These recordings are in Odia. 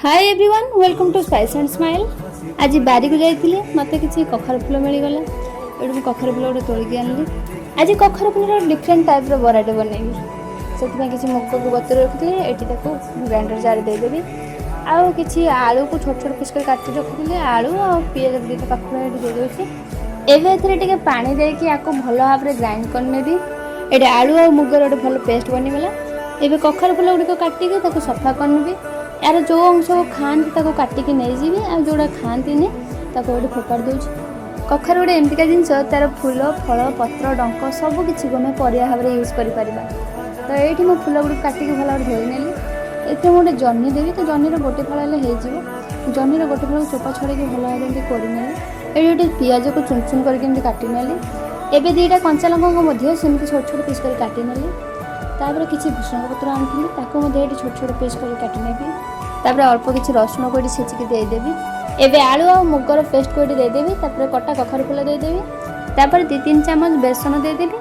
Hi everyone, welcome to Spice and Smile. ଆଜି ବାରିକୁ ଯାଇଥିଲି, ମୋତେ କିଛି କଖାରୁ ଫୁଲ ମିଳିଗଲା। ଏଇଠୁ ମୁଁ କଖାରୁ ଫୁଲ ଗୋଟେ ତୋଳିକି ଆଣିଲି। ଆଜି କଖାରୁ ଫୁଲର ଡିଫରେଣ୍ଟ ଟାଇପ୍ର ବରାଟେ ବନେଇବି। ସେଥିପାଇଁ କିଛି ମୁଗକୁ ବତୁରେଇ ରଖିଥିଲି, ଏଠି ତାକୁ ଗ୍ରାଇଣ୍ଡର ଜାରରେ ଦେଇଦେବି। ଆଉ କିଛି ଆଳୁକୁ ଛୋଟ ଛୋଟ ପିସ୍ କରି କାଟି ରଖିଥିଲି। ଆଳୁ ଆଉ ପିଆଜ ଦୁଇଟା ପାଖୁଡ଼ା ଏଠି ଦେଇଦେଉଛି। ଏବେ ଏଥିରେ ଟିକେ ପାଣି ଦେଇକି ୟାକୁ ଭଲ ଭାବରେ ଗ୍ରାଇଣ୍ଡ କରିନେବି। ଏଠି ଆଳୁ ଆଉ ମୁଗର ଗୋଟେ ଭଲ ପେଷ୍ଟ ବନିଗଲା। ଏବେ କଖାରୁ ଫୁଲ ଗୁଡ଼ିକ କାଟିକି ତାକୁ ସଫା କରିନେବି। ଏହାର ଯେଉଁ ଅଂଶକୁ ଖାଆନ୍ତି, ତାକୁ କାଟିକି ନେଇଯିବି ଆଉ ଯେଉଁଟା ଖାଆନ୍ତିନି, ତାକୁ ଏଠି ଫୋପାଡ଼ି ଦେଉଛି। କଖାରୁ ଗୋଟେ ଏମିତିକା ଜିନିଷ, ତା'ର ଫୁଲ, ଫଳ, ପତ୍ର, ଡଙ୍କ ସବୁ କିଛିକୁ ଆମେ ପରିବା ଭାବରେ ୟୁଜ୍ କରିପାରିବା। ତ ଏଇଠି ମୁଁ ଫୁଲ ଗୁଡ଼ିକୁ କାଟିକି ଭଲ ଭାବରେ ଧୋଇ ନେଲି। ଏଥିରେ ମୁଁ ଗୋଟେ ଜହ୍ନି ଦେବି। ତ ଜହ୍ନିର ଗୋଟେ ଫାଳ ହେଲେ ହେଇଯିବ। ଜହ୍ନିର ଗୋଟେ ଫାଳକୁ ଚୋପା ଛଡ଼େଇକି ଭଲ ଭାବରେ ଏମିତି କରିନେଲି। ଏଇଠି ଗୋଟେ ପିଆଜକୁ ଚୁନ ଚୁନ କରିକି ଏମିତି କାଟିନେଲି। ଏବେ ଦୁଇଟା କଞ୍ଚା ଲଙ୍କାକୁ ମଧ୍ୟ ସେମିତି ଛୋଟ ଛୋଟ ପିସ୍ କରି କାଟିନେଲି। ତାପରେ କିଛି ଭୃଷଙ୍ଗ ପତ୍ର ଆଣିଥିଲି, ତାକୁ ମଧ୍ୟ ଏଠି ଛୋଟ ଛୋଟ ପିସ୍ କରି କାଟିନେବି। ତାପରେ ଅଳ୍ପ କିଛି ରସୁଣକୁ ଏଠି ଛେଚିକି ଦେଇଦେବି। ଏବେ ଆଳୁ ଆଉ ମୁଗର ପେଷ୍ଟକୁ ଏଠି ଦେଇଦେବି। ତାପରେ କଟା କଖାରୁ ଫୁଲ ଦେଇଦେବି। ତାପରେ 2-3 ଚାମଚ ବେସନ ଦେଇଦେବି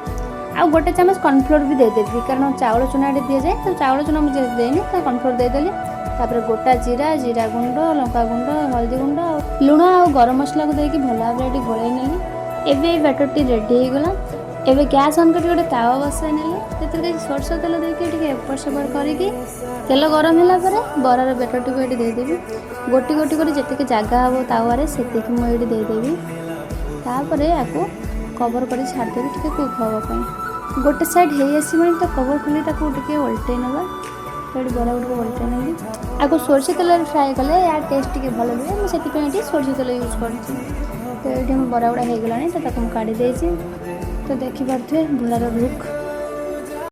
ଆଉ ଗୋଟେ ଚାମଚ କର୍ଣ୍ଣଫ୍ଲୋର୍ ବି ଦେଇଦେବି, କାରଣ ଚାଉଳ ଚୁନା ଏଠି ଦିଆଯାଏ। ତ ଚାଉଳ ଚୁନା ମୁଁ ଯେହେତୁ ଦେଇନି, ତ କର୍ଣ୍ଣଫ୍ଲୋର୍ ଦେଇଦେଲି। ତାପରେ ଗୋଟା ଜିରା, ଜିରା ଗୁଣ୍ଡ, ଲଙ୍କା ଗୁଣ୍ଡ, ହଳଦୀ ଗୁଣ୍ଡ ଆଉ ଲୁଣ ଆଉ ଗରମ ମସଲାକୁ ଦେଇକି ଭଲ ଭାବରେ ଏଠି ଗୋଳେଇ ନେଲି। ଏବେ ଏଇ ବ୍ୟାଟରଟି ରେଡ଼ି ହେଇଗଲା। ଏବେ ଗ୍ୟାସ୍ ଅନ୍ କରିକି ଗୋଟେ ତାୱା ବସାଇ ନେଲି। ସେଥିରେ କିଛି ସୋରିଷ ତେଲ ଦେଇକି ଟିକେ ଏପଟ ସେପଟ କରିକି, ତେଲ ଗରମ ହେଲା ପରେ ବରାର ବ୍ୟାଟରଟିକୁ ଏଠି ଦେଇଦେବି। ଗୋଟି ଗୋଟି କରି ଯେତିକି ଜାଗା ହେବ ତାୱାରେ, ସେତିକି ମୁଁ ଏଇଠି ଦେଇଦେବି। ତାପରେ ୟାକୁ କଭର୍ କରି ଛାଡ଼ିଦେବି ଟିକେ କୁକ୍ ହେବା ପାଇଁ। ଗୋଟେ ସାଇଡ଼୍ ହେଇ ଆସିବଣି, ତ କଭର୍ ଖୋଲି ତାକୁ ଟିକେ ଓଲଟେଇ ନେବା। ତ ଏଠି ବରା ଗୁଡ଼ିକୁ ଓଲଟେଇ ନେଲି। ଆକୁ ସୋରିଷ ତେଲରେ ଫ୍ରାଏ କଲେ ୟା ଟେଷ୍ଟ ଟିକେ ଭଲ ରୁହେ। ମୁଁ ସେଥିପାଇଁ ଏଠି ସୋରିଷ ତେଲ ୟୁଜ୍ କରିଛି। ତ ଏଇଠି ମୋ ବରା ଗୁଡ଼ା ହେଇଗଲାଣି, ତ ତାକୁ ମୁଁ କାଢ଼ି ଦେଇଛି। ତ ଦେଖିପାରୁଥିବେ ବରାର ଲୁକ୍।